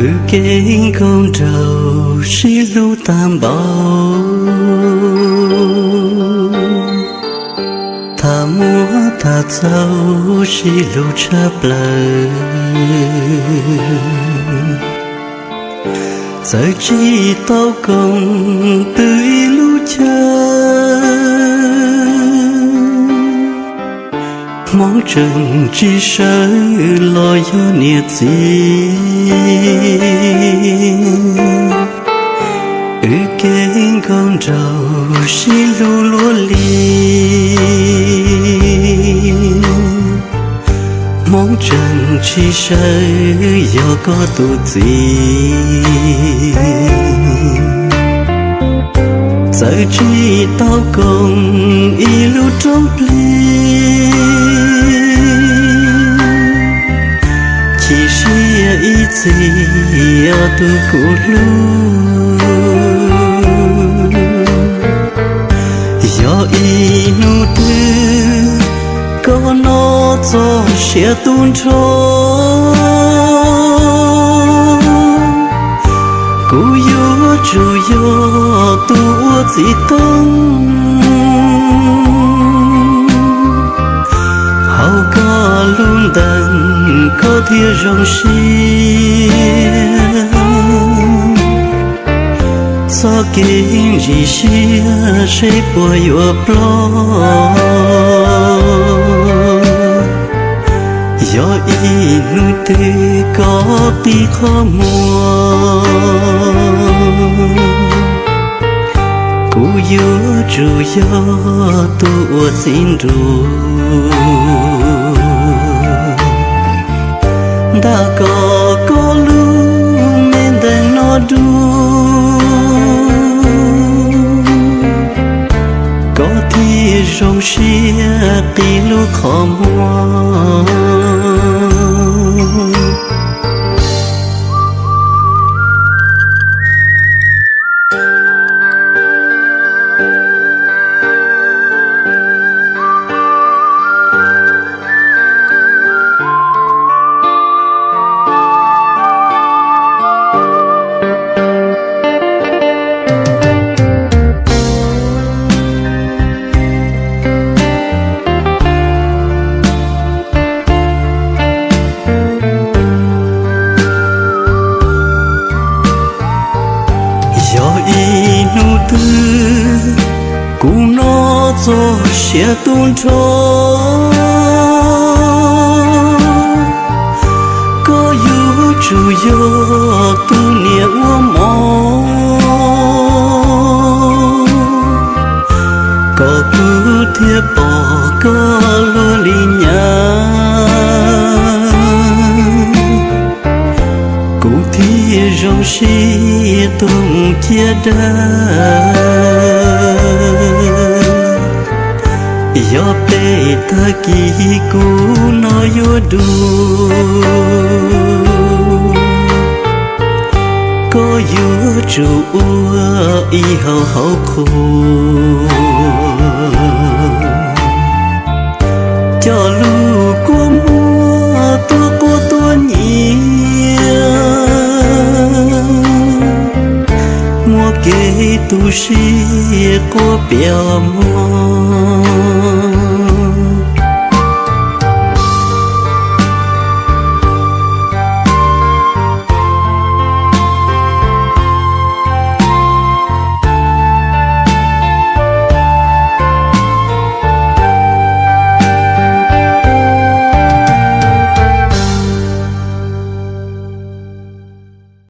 Wb kev nkauj nraug sib hlub tag npaum, tham muaj tham txaus sib hlub tshaj plaws. Txawm tsis tau koom twg ib lub chaw, hmoob tseem tsis sawv los yog niam txiv. Wb kev nkauj nraug sib hlub luaj li, hmoob tseem tsis sawv yog koj tus txiv. Txawm tsis tau koom ib lub roob plig, chim siab ib txhis os tus kuv hlub. Yog ib hnub twg koj noj txog siav tu nrho, kuv yuav tsum yog tus ua txiv toob. Hauv koj lub ntees koj thiaj zoo siab. Txoj kev ntsim siab seb puas yuav ploj. Yog ib hnub twg koj qi qhov muag, kuv yuav tsum yog tus ua txiv nruas. Ntag koj koj lub me ntees no dua, koj thiaj zoo siab qi lub qhov muag. Yog ib hnub twg kuv noj txog siav tu nrho, koj yuav tsum yog tus niam ua mov, kom kuv thiaj pom koj luaj li nyab. Kuv thiaj zoo siab tuaj mus ciaj dab. Yog peb tag kis kuv no yuav dua, koj yuav tsum ua ib hauv hauv qhua, coj lub kua muag tuaj quaj tuaj nyiav, muaj kev tu siab quaj piav mog.